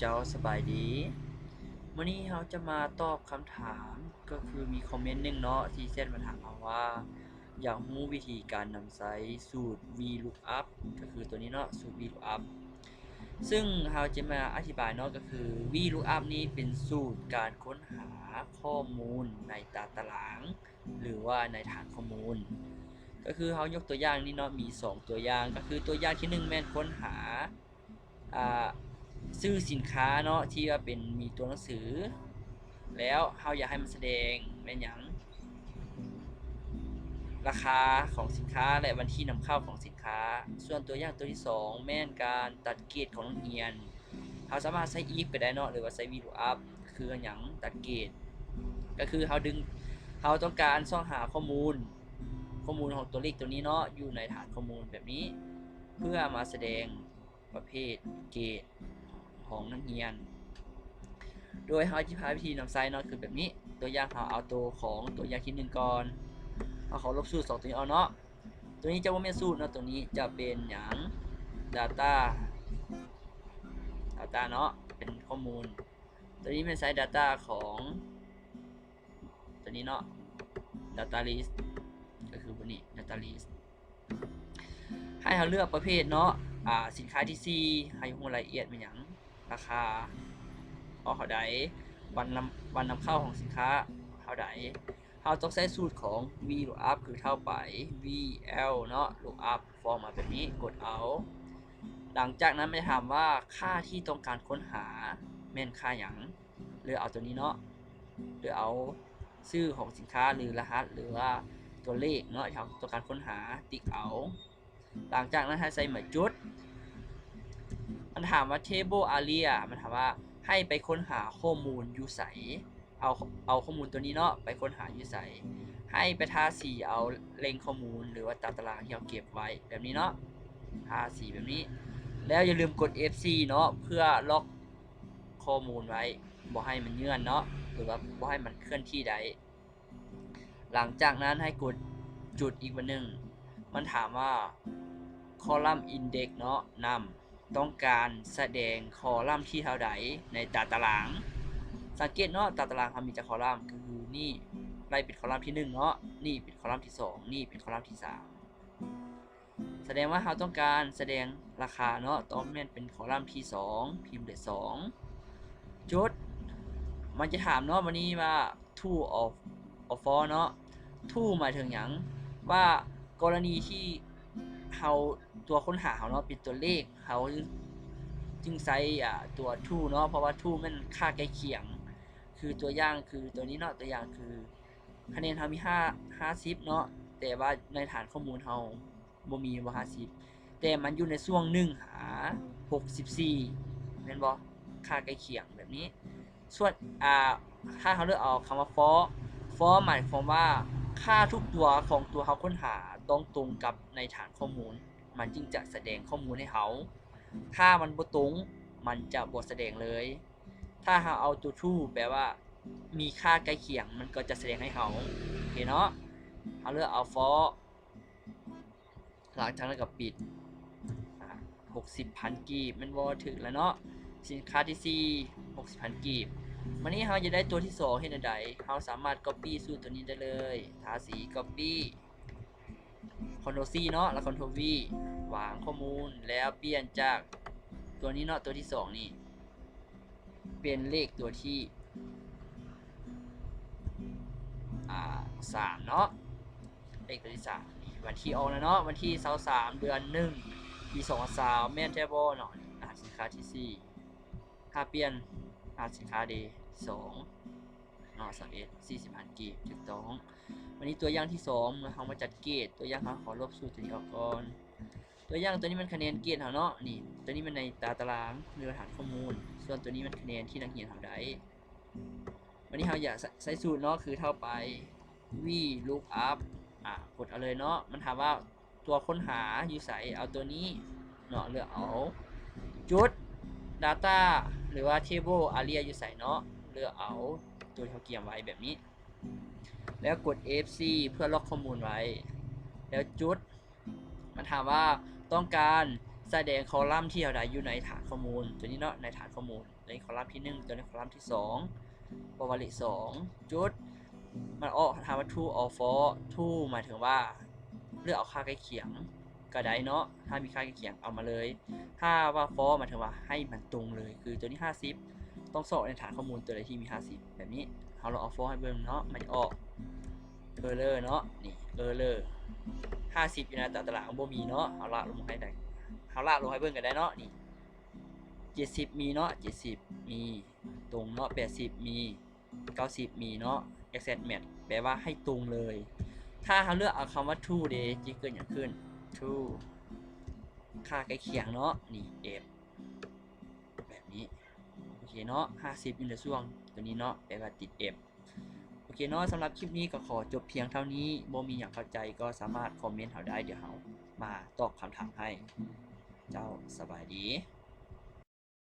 ເຈົ້າ ສະບາຍດີ. ມື້ນີ້ເຮົາຈະມາຕອບຄຳຖາມ ກໍຄືມີຄອມເມັນໜຶ່ງເນາະ ທີ່ແຊັດມາຖາມເຮົາວ່າ ຢາກຮູ້ວິທີການນຳໃຊ້ສູດ VLOOKUP ກໍຄືຕົວນີ້ເນາະ ສູດ VLOOKUP. ຊຶ່ງເຮົາຈະມາອະທິບາຍເນາະ ກໍຄື VLOOKUP ນີ້ເປັນສູດການຄົ້ນຫາຂໍ້ມູນໃນຕາຕະລາງ ຫຼືວ່າໃນຖານຂໍ້ມູນ. ກໍຄືເຮົາຍົກຕົວຢ່າງນີ້ເນາະ ມີສອງຕົວຢ່າງ ກໍຄືຕົວຢ່າງທີໜຶ່ງແມ່ນຄົ້ນຫາ ອ່າ ຊື່ສິນຄ້າເນາະ ທີ່ວ່າເປັນ ມີຕົວໜັງສື ແລ້ວເຮົາຢາກໃຫ້ມັນສະແດງແມ່ນຫຍັງ ລາຄາຂອງສິນຄ້າ ແລະ ວັນທີນຳເຂົ້າຂອງສິນຄ້າ. ສ່ວນຕົວຢ່າງຕົວທີສອງແມ່ນການຕັດເກດຂອງນັກຮຽນ. ເຮົາສາມາດໃຊ້ if ກໍໄດ້ເນາະ ຫຼືວ່າໃຊ້ VLOOKUP ຄືຫຍັງ ຕັດເກດ ກໍຄືເຮົາດຶງ ເຮົາຕ້ອງການຊອກຫາຂໍ້ມູນ ຂໍ້ມູນຂອງຕົວເລກຕົວນີ້ເນາະ ຢູ່ໃນຖານຂໍ້ມູນແບບນີ້ ເພື່ອມາສະແດງປະເພດເກດຂອງນັກຮຽນ. ໂດຍເຮົາຈະພາວິທີນຳໃຊ້ເນາະ ຄືແບບນີ້. ຕົວຢ່າງເຮົາເອົາໂຕຂອງຕົວຢ່າງທີໜຶ່ງກ່ອນ ເຮົາຂໍລົບສູດສອງຕົວນີ້ອອກເນາະ. ຕົວນີ້ຈະບໍ່ແມ່ນສູດເນາະ ຕົວນີ້ຈະເປັນຫຍັງ data data ເນາະ ເປັນຂໍ້ມູນ. ຕົວນີ້ແມ່ນໃຊ້ data ຂອງຕົວນີ້ເນາະ data list ກໍຄືຕົວນີ້ data list. ໃຫ້ເຮົາເລືອກປະເພດເນາະ ອາ ສິນຄ້າທີສີ່ ໃຫ້ຮູ້ລາຍລະອຽດແມ່ນຫຍັງ ລາຄາອອກເທົ່າໃດ ວັນນຳ ວັນນຳເຂົ້າຂອງສິນຄ້າເທົ່າໃດ. ເຮົາຕ້ອງໃຊ້ສູດຂອງ VLOOKUP ຄືເທົ່າໄປ VL ເນາະ LOOKUP ຟອມມາແບບນີ້ ກົດເອົາ. ຫຼັງຈາກນັ້ນມັນຈະຖາມວ່າຄ່າທີ່ຕ້ອງການຄົ້ນຫາແມ່ນຄ່າຫຍັງ ເລືອກເອົາຕົວນີ້ເນາະ ຫຼືເອົາຊື່ຂອງສິນຄ້າ ຫຼືລະຫັດ ຫຼືວ່າຕົວເລກເນາະ ທີ່ເຮົາຕ້ອງການຄົ້ນຫາ ຕິກເອົາ. ຫຼັງຈາກນັ້ນໃຫ້ໃສ່ໝາຍຈຸດ. ມັນຖາມວ່າ table area ມັນຖາມວ່າໃຫ້ໄປຄົ້ນຫາຂໍ້ມູນຢູ່ໃສ ເອົາ ເອົາຂໍ້ມູນຕົວນີ້ເນາະ ໄປຄົ້ນຫາຢູ່ໃສ. ໃຫ້ໄປທາສີເອົາແຫຼ່ງຂໍ້ມູນ ຫຼືວ່າຕາຕະລາງທີ່ເຮົາເກັບໄວ້ແບບນີ້ເນາະ ທາສີແບບນີ້. ແລ້ວຢ່າລືມກົດ F ສີ່ເນາະ ເພື່ອລັອກຂໍ້ມູນໄວ້ ບໍ່ໃຫ້ມັນເຍືອນເນາະ ຫຼືວ່າບໍ່ໃຫ້ມັນເຄື່ອນທີ່ໄດ້. ຫຼັງຈາກນັ້ນໃຫ້ກົດຈຸດອີກບາດໜຶ່ງ. ມັນຖາມວ່າ column index ເນາະ ນຳ ຕ້ອງການສະແດງຄໍລັມທີເທົ່າໃດໃນຕາຕະລາງ. ສັງເກດເນາະ ຕາຕະລາງເຮົາມີຈັກຄໍລັມ ຄືນີ້ ໄລ່ເປັນຄໍລັມທີໜຶ່ງເນາະ ນີ້ເປັນຄໍລັມທີສອງ ນີ້ເປັນຄໍລັມທີສາມ. ສະແດງວ່າເຮົາຕ້ອງການສະແດງລາຄາເນາະ ຕ້ອງແມ່ນເປັນຄໍລັມທີສອງ ພິມເລກສອງ ຈຸດ. ມັນຈະຖາມເນາະ ບາດນີ້ວ່າ true or or false ເນາະ. true ໝາຍເຖິງຫຍັງ? ວ່າກໍລະນີທີ່ເຮົາ ຕົວຄົ້ນຫາເຮົາເນາະ ເປັນຕົວເລກ ເຮົາຈຶ່ງໃຊ້ ອາ ຕົວ true ເນາະ ເພາະວ່າ true ແມ່ນຄ່າໃກ້ຄຽງ. ຄືຕົວຢ່າງຄືຕົວນີ້ເນາະ ຕົວຢ່າງຄືຄະແນນເຮົາມີຫ້າ ຫ້າສິບເນາະ ແຕ່ວ່າໃນຖານຂໍ້ມູນເຮົາ ບໍ່ມີ ບໍ່ຫ້າສິບ ແຕ່ມັນຢູ່ໃນຊ່ວງໜຶ່ງຫາຫົກສິບສີ່ ແມ່ນບໍ່? ຄ່າໃກ້ຄຽງແບບນີ້. ສ່ວນ ອາ ຖ້າເຮົາເລືອກເອົາຄຳວ່າ false false ໝາຍຄວາມວ່າຄ່າທຸກຕົວຂອງຕົວເຮົາຄົ້ນຫາຕ້ອງຕົງກັບໃນຖານຂໍ້ມູນ ມັນຈຶ່ງຈະສະແດງຂໍ້ມູນໃຫ້ເຮົາ. ຖ້າມັນບໍ່ຕົງ ມັນຈະບໍ່ສະແດງເລີຍ. ຖ້າເຮົາເອົາຕົວ true ແປວ່າມີຄ່າໃກ້ຄຽງ ມັນກໍຈະສະແດງໃຫ້ເຮົາ. ໂອເຄເນາະ? ເຮົາເລືອກເອົາ false ຫຼັງຈາກນັ້ນກໍປິດ. ອາ ຫົກສິບພັນກີບ ແມ່ນບໍ່? ຖືກແລ້ວເນາະ ສິນຄ້າທີສີ່ ຫົກສິບພັນກີບ. ບາດນີ້ເຮົາຢາກໄດ້ຕົວທີສອງ ເຮັດແນວໃດ? ເຮົາສາມາດ copy ສູດຕົວນີ້ໄດ້ເລີຍ. ທາສີ copy Ctrl C ເນາະ ແລ້ວ Ctrl V ວາງຂໍ້ມູນ ແລ້ວປ່ຽນຈາກຕົວນີ້ເນາະ ຕົວທີສອງນີ້ ເປັນເລກຕົວທີ ອາ ສາມເນາະ ເລກຕົວທີສາມນີ້. ວັນທີອອກແລ້ວເນາະ ວັນທີຊາວສາມ ເດືອນໜຶ່ງ ປີສອງພັນຊາວ ແມ່ນແທ້ບໍ່ເນາະ? ອາ ສິນຄ້າທີສີ່ ຖ້າປ່ຽນ ອາ ສິນຄ້າເດ ສອງ ເນາະ ສາມເອັດ ສີ່ສິບພັນກີບ ຖືກຕ້ອງ. ບາດນີ້ຕົວຢ່າງທີສອງ ເມື່ອເຮົາມາຈັດເກດ ຕົວຢ່າງເຮົາຂໍລົບສູດຕົວນີ້ອອກກ່ອນ. ຕົວຢ່າງຕົວນີ້ແມ່ນຄະແນນເກດເຮົາເນາະ ນີ້ ຕົວນີ້ແມ່ນໃນຕາຕະລາງ ຫຼືວ່າຖານຂໍ້ມູນ. ສ່ວນຕົວນີ້ແມ່ນຄະແນນທີ່ນັກຮຽນເຮົາໄດ້. ບາດນີ້ເຮົາຢາກໃຊ້ ໃຊ້ສູດເນາະ ຄືເທົ່າໄປ VLOOKUP ອາ ກົດເອົາເລີຍເນາະ. ມັນຖາມວ່າ ຕົວຄົ້ນຫາຢູ່ໃສ ເອົາຕົວນີ້ເນາະ ເລືອກເອົາ. ຈຸດ data ຫຼືວ່າ table area ຢູ່ໃສເນາະ ເລືອກເອົາຕົວທີ່ເຮົາກຽມໄວ້ແບບນີ້ ແລ້ວກົດ F ສີ່ ເພື່ອລັອກຂໍ້ມູນໄວ້ ແລ້ວຈຸດ. ມັນຖາມວ່າຕ້ອງການ ສະແດງຄໍລັມທີ່ເຮົາໄດ້ຢູ່ໃນຖານຂໍ້ມູນ ຕົວນີ້ເນາະ ໃນຖານຂໍ້ມູນ ໃນຄໍລັມທີໜຶ່ງ ຕົວໃນຄໍລັມທີສອງ ບໍ່ວ່າເລກສອງຈຸດ ມັນອອກ ຖາມວ່າ true or false. True ໝາຍເຖິງວ່າເລືອກເອົາຄ່າໃກ້ຄຽງກໍໄດ້ເນາະ ຖ້າມີຄ່າໃກ້ຄຽງເອົາມາເລີຍ. ຖ້າວ່າ false ໝາຍເຖິງວ່າໃຫ້ມັນຕົງເລີຍ ຄືຕົວນີ້ຫ້າສິບ ຕ້ອງຊອກໃນຖານຂໍ້ມູນຕົວໃດທີ່ມີຫ້າສິບ ແບບນີ້. ເຮົາລອງເອົາ false ໃຫ້ເບິ່ງເນາະ ມັນຈະອອກ error ເນາະ ນີ້ error ຫ້າສິບຢູ່ໃນຕາຕະລາງບໍ່ມີເນາະ ເຮົາລາກລົງໃຫ້ໄດ້ ເຮົາລາກລົງໃຫ້ເບິ່ງກໍໄດ້ເນາະ ນີ້ ເຈັດສິບມີເນາະ ເຈັດສິບມີຕົງເນາະ ແປດສິບມີ ເກົ້າສິບມີເນາະ exact match ແປວ່າໃຫ້ຕົງເລີຍ. ຖ້າເຮົາເລືອກເອົາຄຳວ່າ true ເດ ຈະເກີດຫຍັງຂຶ້ນ? True ຄ່າໃກ້ຄຽງເນາະ ນີ້ F ແບບນີ້ ໂອເຄເນາະ ຫ້າສິບຢູ່ໃນຊ່ວງຕົວນີ້ເນາະ ແປວ່າຕິດ F. ໂອເຄເນາະ ສຳລັບຄລິບນີ້ກໍຂໍຈົບພຽງເທົ່ານີ້ ບໍ່ມີຫຍັງເຂົ້າໃຈກໍສາມາດຄອມເມັນເຮົາໄດ້ ດຽວເຮົາມາຕອບຄຳຖາມໃຫ້. ເຈົ້າ ສະບາຍດີ.